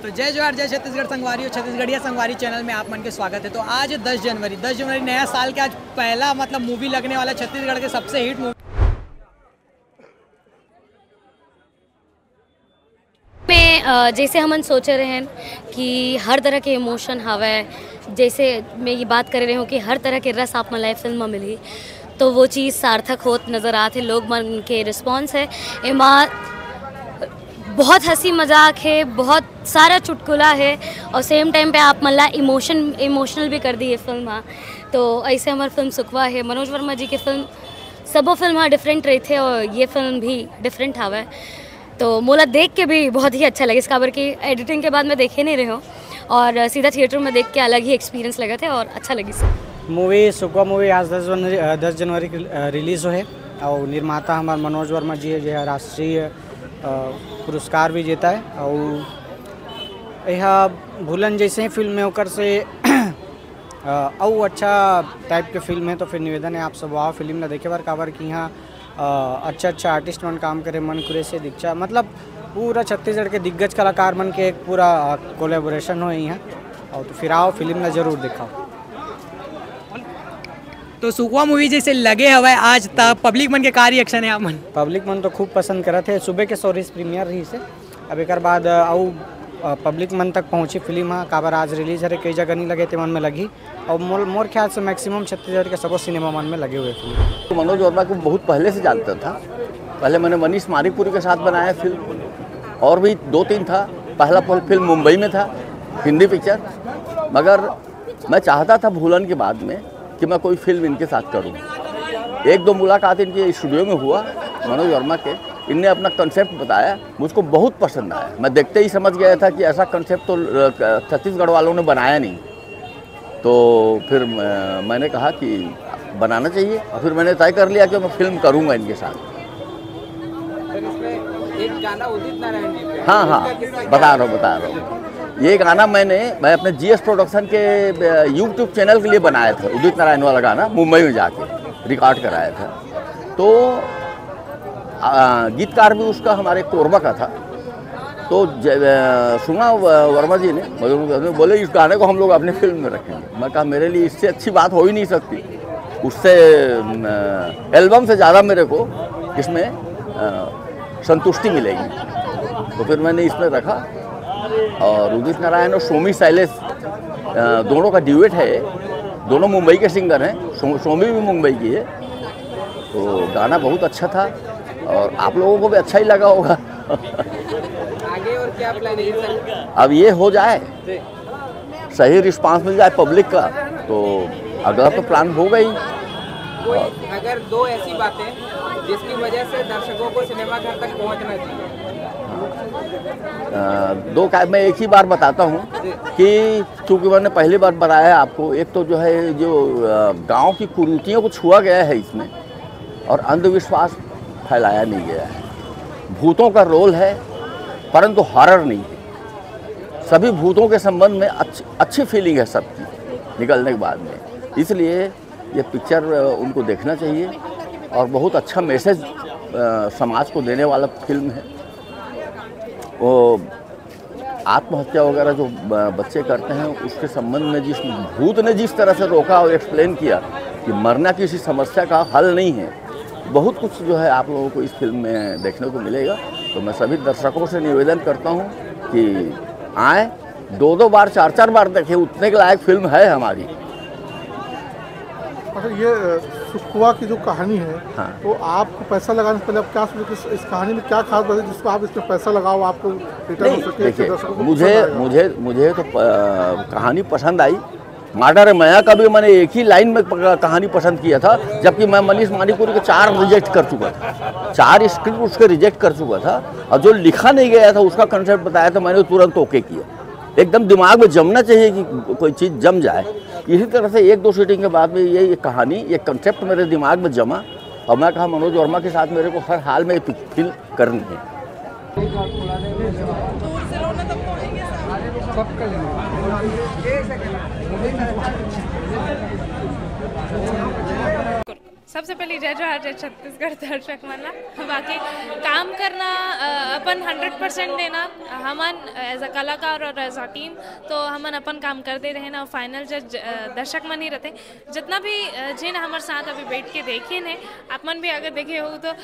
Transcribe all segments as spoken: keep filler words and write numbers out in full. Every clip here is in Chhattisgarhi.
तो जय जोहार, जय छत्तीसगढ़ संगवारी और छत्तीसगढ़िया संगवारी चैनल में आप मन के स्वागत है। तो आज दस जनवरी, दस जनवरी नया साल के आज पहला मतलब मूवी लगने वाला छत्तीसगढ़ के सबसे हिट मूवी। में अ, जैसे हमन सोचे रहेन कि हर तरह के इमोशन हवय, जैसे मैं ये बात करे रहे हूँ कि हर तरह के रस आप मन ला ये फिल्म में मिलही, तो वो चीज़ सार्थक होत नज़र आत हे। लोग मन के रिस्पॉन्स है एमा, बहुत हंसी मजाक है, बहुत सारा चुटकुला है और सेम टाइम पे आप मन ला इमोशन इमोशनल भी कर दी ये फिल्म हा। तो ऐसे हमार फिल्म सुखवा है, मनोज वर्मा जी के फिल्म, सबो फिल्म हा डिफरेंट रहिथे और ये फिल्म भी डिफरेंट हावय। तो मोला देख के भी बहुत ही अच्छा लगिस, काबर कि एडिटिंग के बाद मैं देखे नहीं रहे हूँ और सीधा थिएटर में देख के अलग ही एक्सपीरियंस लगा थे और अच्छा लगिस। मूवी सुकवा मूवी आज दस जनवरी, अ, दस जनवरी के, अ, रिलीज होहे और निर्माता हमार मनोज वर्मा जी है, जो है राष्ट्रीय, अ, पुरस्कार विजेता है और यह भूलन जैसे ही फिल्म है ओकर से अ, अउ अच्छा टाइप के फिल्म है तो फिर निवेदन है आप सब आओ फिल्म ला देखे बर, काबर कि यहाँ अ, अच्छा अच्छा आर्टिस्ट मन काम करे, मन कुरेश से दीक्षा, मतलब पूरा छत्तीसगढ़ के दिग्गज कलाकार मन के एक पूरा कोलेबोरेशन हो यहाँ। और तो फिर आओ फिल्म ला जरूर दिखाओ। तो सुकवा मूवी जैसे लगे हवय आज तक पब्लिक मन के का रिएक्शन है आप मन? पब्लिक मन तो खूब पसंद करत है। सुबह के शो रहिस, प्रीमियर रहिस है। अब एक बाद अउ पब्लिक मन तक पहुँची फिल्म हा, काबर आज रिलीज हरे, कई जगह नहीं लगे ते मन में लगी। और मोर, मोर ख्याल से मैक्सिमम छत्तीसगढ़ के सबो सिनेमा मन में लगे हुए फिल्म। तो मनोज वर्मा को बहुत पहले से जानता था। पहले मैंने मनीष मानिकपुरी के साथ बनाया फिल्म, और भी दो तीन था। पहला फिल्म मुंबई में था, हिंदी पिक्चर। मगर मैं चाहता था भूलन के बाद में कि मैं कोई फिल्म इनके साथ करूं। एक दो मुलाकात इनके स्टूडियो में हुआ मनोज वर्मा के, इनने अपना कॉन्सेप्ट बताया, मुझको बहुत पसंद आया। मैं देखते ही समझ गया था कि ऐसा कॉन्सेप्ट तो छत्तीसगढ़ वालों ने बनाया नहीं। तो फिर मैंने कहा कि बनाना चाहिए, और फिर मैंने तय कर लिया कि मैं फिल्म करूँगा इनके साथ। एक गाना उदित नारायण जी पे। हाँ हाँ, बता रहा हूँ, बता रहा हूँ। ये गाना मैंने मैं अपने जीएस प्रोडक्शन के यूट्यूब चैनल के लिए बनाया था, उदित नारायण वाला गाना मुंबई में जाके रिकॉर्ड कराया था। तो गीतकार भी उसका हमारे कोरबा का था। तो सुना वर्मा जी ने, बोले इस गाने को हम लोग अपने फिल्म में रखेंगे। मैं कहा मेरे लिए इससे अच्छी बात हो ही नहीं सकती, उससे एल्बम से ज़्यादा मेरे को इसमें संतुष्टि मिलेगी। तो फिर मैंने इसमें रखा। और उदित नारायण और सोमी शैलेश दोनों का ड्यूएट है। दोनों मुंबई के सिंगर हैं। सोमी भी मुंबई की है। तो गाना बहुत अच्छा था और आप लोगों को भी अच्छा ही लगा होगा। आगे और क्या प्लान है सर? अब ये हो जाए, सही रिस्पांस मिल जाए पब्लिक का, तो अगला तो प्लान होगा ही। कोई अगर दो ऐसी बातें जिसकी वजह से दर्शकों को सिनेमा घर तक पहुंचना चाहिए। दो का मैं एक ही बार बताता हूँ कि चूँकि मैंने पहली बार बताया है आपको, एक तो जो है जो गांव की कुरीतियों को छुआ गया है इसमें, और अंधविश्वास फैलाया नहीं गया है। भूतों का रोल है, परंतु हॉरर नहीं है। सभी भूतों के संबंध में अच्छ, अच्छी फीलिंग है सबकी निकलने के बाद में, इसलिए ये पिक्चर उनको देखना चाहिए। और बहुत अच्छा मैसेज समाज को देने वाला फिल्म है। वो आत्महत्या वगैरह जो बच्चे करते हैं, उसके संबंध में जिस भूत ने जिस तरह से रोका और एक्सप्लेन किया कि मरना किसी समस्या का हल नहीं है, बहुत कुछ जो है आप लोगों को इस फिल्म में देखने को मिलेगा। तो मैं सभी दर्शकों से निवेदन करता हूँ कि आए, दो दो बार, चार चार बार देखें, उतने के लायक फिल्म है हमारी। अच्छा, ये सुखवा की जो कहानी है, हाँ। तो आपको पैसा लगाने से पहले आप क्या सोचे कि इस कहानी में क्या खास बात है जिसको आप इसमें पैसा लगाओ, आपको रिटर्न हो सके? देखिए, मुझे मुझे मुझे तो कहानी पसंद आई। माडर मया का भी मैंने एक ही लाइन में कहानी पसंद किया था, जबकि मैं मनीष मानिकपुरी को चार रिजेक्ट कर चुका था, चार स्क्रिप्ट उसके रिजेक्ट कर चुका था, और जो लिखा नहीं गया था उसका कॉन्सेप्ट बताया था, मैंने तुरंत ओके किया। एकदम दिमाग में जमना चाहिए कि कोई चीज़ जम जाए। इसी तरह से एक दो सीटिंग के बाद में ये, ये कहानी, ये कॉन्सेप्ट मेरे दिमाग में जमा और मैं कहा मनोज वर्मा के साथ मेरे को हर हाल में फिल्म करनी है। सबसे पहले जय जोहार, जय छत्तीसगढ़ दर्शक मन ला। बाकी काम करना, अ, अपन हंड्रेड परसेंट देना, हमन एज अ कलाकार और एज अ टीम, तो हमन अपन काम करते रहे ना। फाइनल जज, अ, दर्शक मन ही रहते, जितना भी, अ, जिन हमर साथ अभी बैठ के देखे ने, आप मन भी अगर देखे हो तो, अ,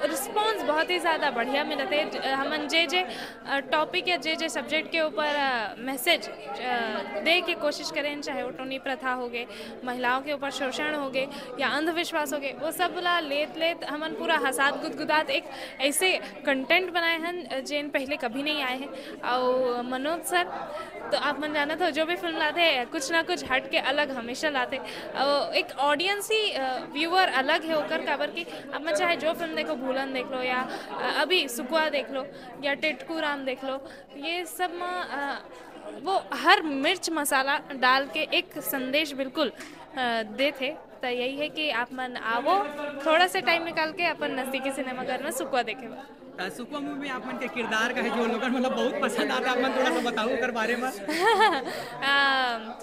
रिस्पॉन्स बहुत ही ज़्यादा बढ़िया मिलत हे। ज-, हमन जे जे, अ, टॉपिक या जे जे सब्जेक्ट के ऊपर, अ, मैसेज, अ, दे के कोशिश करें, चाहे वो टोनी प्रथा हो गए, महिलाओं के ऊपर शोषण हो गए या अंधविश्वास हो गए, वो सब ला लेत लेत हमन पूरा हंसात गुदगुदात एक ऐसे कंटेंट बनाए हन, अ, जेन पहले कभी नहीं आए हैं। और मनोज सर, तो आप मन जानत हो, जो भी फिल्म लाते हैं, कुछ ना कुछ हट के अलग हमेशा लाते। और एक ऑडियंस ही, अ, व्यूअर अलग है ओकर, काबर कि आप मन चाहे जो फिल्म देखो, भूलन देख लो या, अ, अभी सुकुआ देख लो या टिटकू राम देख लो, ये सब में, अ, वो हर मिर्च मसाला डाल के एक संदेश बिल्कुल, अ, देथे। तो यही है कि आप मन आवो, थोड़ा सा टाइम निकाल के अपन नजदीकी सिनेमाघर में सुकुआ देखे बर। अ, सुकुआ मूवी में आप मन के किरदार का है जो लोगन मतलब बहुत पसंद आता है, आप मन थोड़ा सा बताओ ओकर बारे में। अ,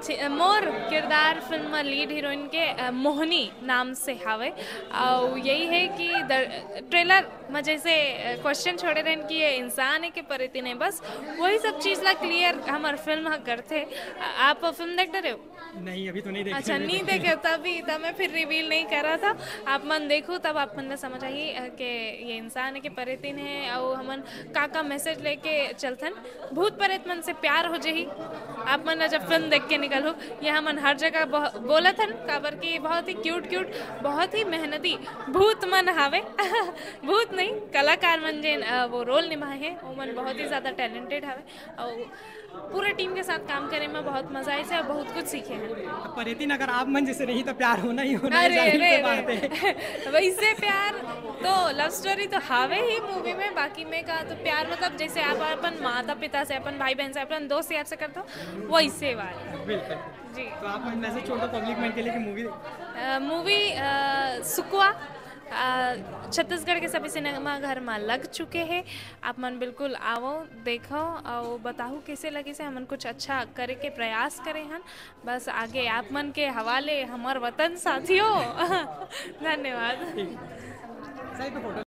छि-, मोर किरदार फिल्म में लीड हीरोइन के, अ, मोहनी नाम से हावे। और यही है कि द-, ट्रेलर में जैसे, अ, क्वेश्चन छोड़े रहन कि ये इंसान है कि परेती नहीं, बस वही सब चीज़ ला क्लियर हमर फिल्म ह करथे। अ, आप फिल्म देख डरे हो? नहीं, अभी तो नहीं देखे। अच्छा, नहीं देखे, तभी तो मैं फिर रिवील नहीं कर रहा था। आप मन देखो, तब आप मन ला समझ आही, अ, के ये इंसान है कि परेतीन है, और हमन का का मैसेज लेके चलथन। भूत परेत मन से प्यार हो जही, आप मन ला जब फिल्म देख के निकलहू। ये हमन हर जगह बह-, बोलत हन, काबर कि बहुत ही क्यूट क्यूट, बहुत ही मेहनती भूत मन हावे। भूत नहीं, कलाकार मन जेन, अ, वो रोल निभाए हैं, वो मन बहुत ही ज़्यादा टैलेंटेड हावे। और पूरा टीम के साथ काम करे में बहुत मजा आइस हे और बहुत कुछ सीखे हैं। अब परेतिन अगर आप मन जैसे रही तो प्यार होना ही होना है, अरे, जाहिर सी अरे, बात है। अरे। वैसे प्यार तो, लव स्टोरी तो हावे ही मूवी में, बाकी मैं कहा तो प्यार मतलब जैसे आप अपन माता पिता से, अपन भाई बहन से, अपन दोस्त यार से करते हो, वैसे वाला। बिल्कुल। जी। तो आप मैसेज छोड़ दो पब्लिक मन के लिए कि मूवी अ, मूवी, अ, सुकुआ, अ, छत्तीसगढ़ के सभी सिनेमा घर में लग चुके हैं। आप मन बिल्कुल आवो, देखो और बताओ कैसे लगिस हे। हमन कुछ अच्छा करे के प्रयास करे हन। बस आगे आप मन के हवाले, हमर वतन साथियों। धन्यवाद। सही पे फोटो